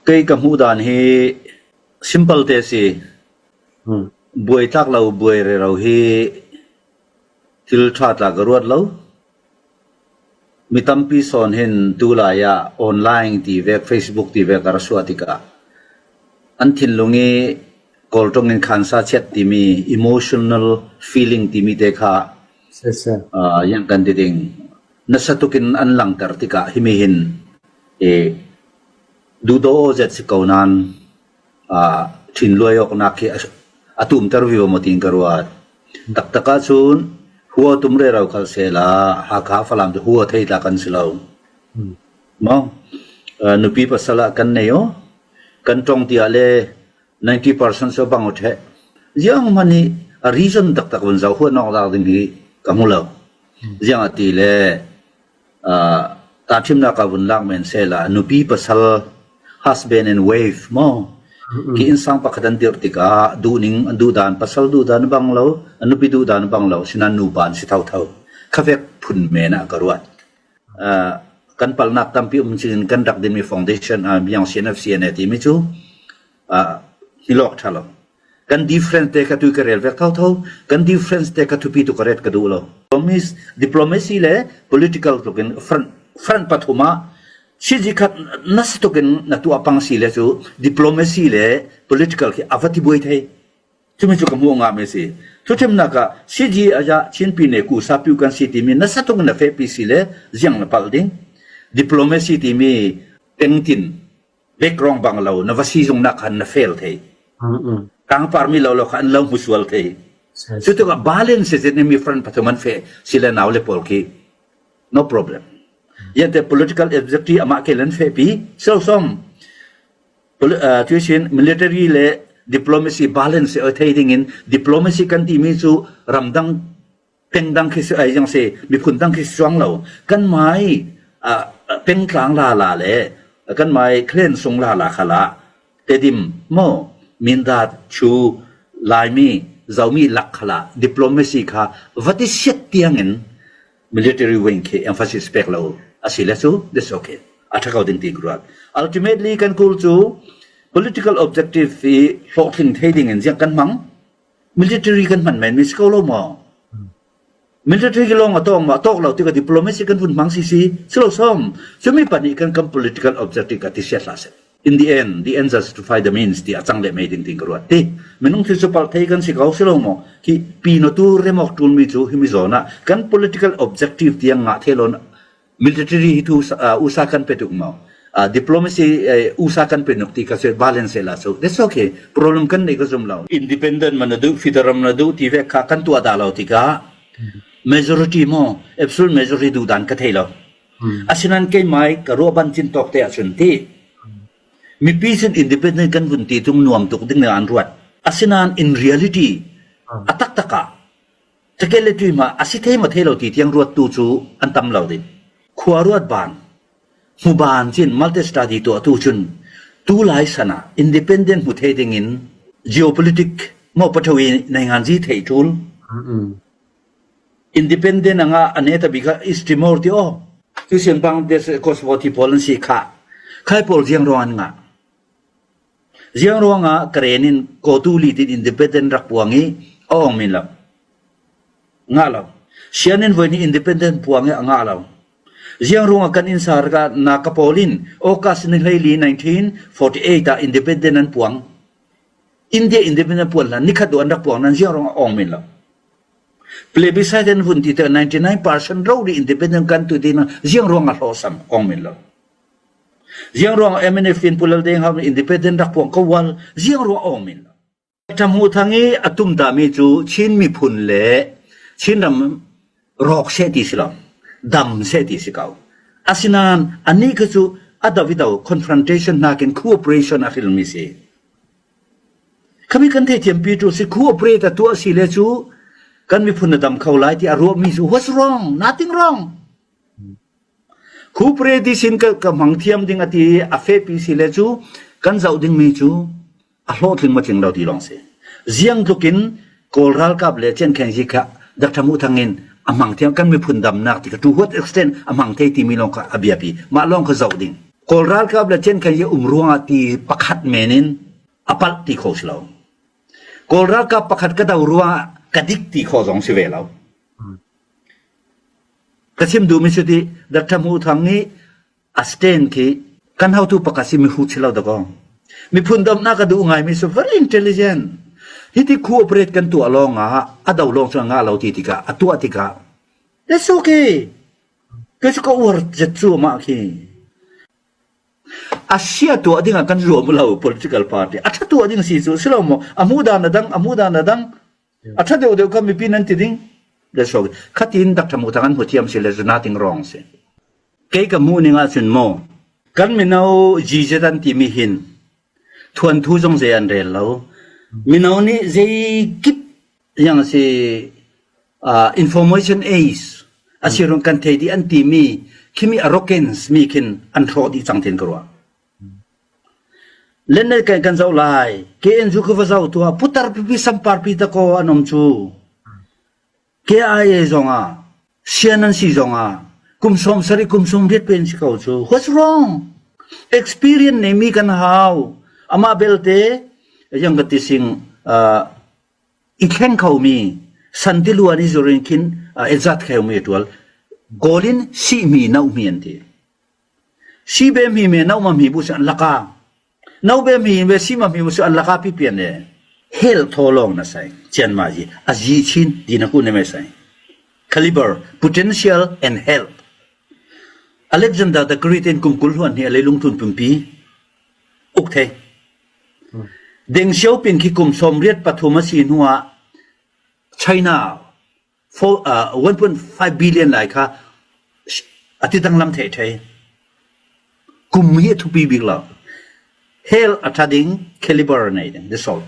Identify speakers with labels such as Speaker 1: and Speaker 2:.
Speaker 1: Kei ka hmuh dan hi simple te si. Buai tlak lo buai rero hi thil ṭha tla ka ruat lo. Mi tampi sawn hin tulai ah online ti vek Facebook ti vek a ra suah tikah an thinlung i Kawlṭong in khansa chiat timi emotional feeling timi te kha yang kan ti ding nasa tukin an langhter tikah himi hin i duhdaw zet si ko nain ṭhinluai awknak khi a tumter vivo maw tiin ka ruat. Taktak ahcun hua tum rero khal sehla Hakha Falam cu hua thei tla kan si lo. Maw? Nupi pasal ah kan nei aw. Kan tong tiah le 90% so bang u ṭheh. Ziang hmanh hi a reason taktak vun zoh huat nawk ding hi ka hmu lo. Ziang a ti le Tahṭhimnak ah vun lak men sehla nupi pasal husband and wife maw ki innsang pakhat an dirh tikah duhning an duhdan pasal duhdan a bang lo a nupi duhdan a bang lo sinain nupa an si thotho khavek phun men ah ka ruat. Kan palnak tampi um cin kan rak dinmi foundation biang CNF CNA timi cu hilawk ṭha lo. Kan difference te kha tui ka rel vek thotho. Kan difference te kha thupi tu ka ret ka duh lo. Diplomacy le political tluk in front front pathum ah sizi khat nasa tuk in na tuah pang si le cu diplomacy le political khi ava ti buai thei. Cumi cu ka hmuh nga mi si. Thuthimnak ah CG aja Chinpi ne ku sa piu kan si timi nasa tuk in na fe pi si le ziang na pal ding. Diplomacy timi pengtin background bang lo na va si zung nak khan na fail thei tangpar mi lo lo kha an lo hmu sual thei cu tikah balance se mi front pathum an fe sile nau le pawl khi no problem yante political objective ama ke lan fe pi so som tuisin military le diplomacy balance se thei ding in diplomacy kan ti mi cu ramdang pengdang khi si ai jang si miphun dang khi si chuang lo kan mai pengtlang la la le kan mai clan sung la la khala tedim mo mindat chu laimi zomi lak khala diplomacy kha vati siat tiang in military wing khi emphasis pek lo asi le cu this okay a tha ko ding ti ruat ultimately kan kul cu political objective i hlawhtling thei ding in ziang kan hmang Military kan hman men mi si ko lo maw? Military lawng a tawng ma tawk lo tikah diplomacy kan vun hmang si si silo som cumi pahnih kan kan political objective ka ti sia hlah seh. In the end, the end justify the means ti a cang le mei ding ting ka ruat ti. Minung thil cu pal thei kan si ko silo maw? Hi pi no tu remok tul mi cu himi zawn ah kan political objective tiang ngah thelon Military hi tu USA kan pe tuk maw? Diplomacy USA kan pe nuk ti ka se balance la so that's okay. Problem kan nei ka zum lo. Independent man na duh, federal na duh ti ve kha kan tuah da lo tikah majority mo absolute majority duh dan ka thei lo. Asinan keimai ka ruah ban cin tawk te ahcun ti mipi sin independent kan vun ti tung nuam tuk ding an ruat. Asinan in reality a taktak ah Cakeh le tui ma a si thei ma thei lo ti tiang ruattu cu an tam lo ding. Khua ruat ban, hmu ban cin multi study tuahtu cun tu lai san ah independent hmu thei ding in geopolitic mo pathawi nei ngan zi thei tul. Independent anga ane ta bika East Timor ti o. Tu sian Bangladesh Kosovo ti pawl an si kha. Khai pawl ziang ruang an nga. Ziang ruangah Karen in Kawtu tin independent rak puang i a ong men lo. Ngah lo. Sianginn voi nih independent puang i a ngah lo. Ziang ruangah kan inn sar ka na ka pawl in August ni hleili 1948 ah independent an puang. India independent puan hlan nikhat du an rak puang nan ziang ruangah ong men lo. Plebiscite an vun ti te 99% ro ri independent kan tu ti na ziang ruangah hlawsam ong men lo. Ziang ruang MNF in Pu Lal Deng Hau nih independent rak puang ko wal ziang ruang a um in lo. Ṭamhu Thang i a tum dami cu Chin miphun le Chinram rawk seh ti si lo, dam seh ti si ko. Asinain anih kha cu a do i do confrontation nakin cooperation a hrilmi si. Khami kan theithiampi tu si cooperate a tuah si le cu kan miphun a dam kho lai ti a ruahmi cu what's wrong? Nothing wrong. Khupreti sin ka ka hmang thiam ding a ti i a fehpi si le cu kan zoh dingmi cu a hlawhtling maw tling lo ti lawng si. Ziang tluk in Kawl ralkap le Ciankheng zi kha Dr. Mu Thang in a hmang thiam kan miphun damnak ti kha to what extent a hmang thei timi lawng kha a biapi. Mah lawng kha zoh ding. Kawl ralkap le Chen Kai um ruangah ti pakhat men in a palh ti kho si lo. Kawl ralkap pakhat ka do ruangah ka dik ti kho zong si ve lo. Ka chim duhmi cu ti Dr. Hmu Thang nih a stand khi kan hotu pakhat si mihrut si lo dakaw. Miphun domhnak a duh ngaimi cu very intelligent. Hiti cooperate kan tuah lawng ah a do lawng cu a ngah lo ti tikah a tuah tikah that's okay. Kei cu ka uar zet cu amah khi. A sia tuah ding ah kan zuam lo political party. A ṭha tuah ding si cu si lo maw? A hmuh dan a dang, a hmuh dan a dang. A ṭha deuhdeuh kha mipi nan ti ding. That's okay. Khatin dak ṭha mu thang an hmu thiam si le nothing wrong si. Kei ka hmuh ning ahcun maw kan mino GZ an timi hin thuanthu zong zei an rel lo. Mino nih zeikip yang si uh, information age a si rung kan thei dih an timi khimi arrogance mi khin an hrawh dih cang tin ka ruah. Len kan kan zoh lai. KN zu ka va zoh tuah putar pipi sampar pi ta ko an um cu. KIA zong ah sian an si zong ah kum sawm sarih kum sawm riat pen si ko cu. What's wrong? Experience nei mi kan hau. Amah belte yang ka ti sing uh, i thleng kho mi santiluan i zurin khin uh, ezat kheu mi tual golin si mi nau mi an ti. Si be mi me no ma mi bu an laka. No be mi me si ma mi bu an laka pi pian ne. Hel tho long na sai. Chian ma ji a ji chin di na ku ne me sai. Caliber, potential and health. Alexander the Great in kum kul huan hi a leilung tun pumpi uk the. Deng Xiaoping khi kum 83 a si hnu ah China 1.5 billion lai kha a ti danglam thei thei. Kum hi a thupi bik lo. Hell a tha ding caliber nei ding. That's all.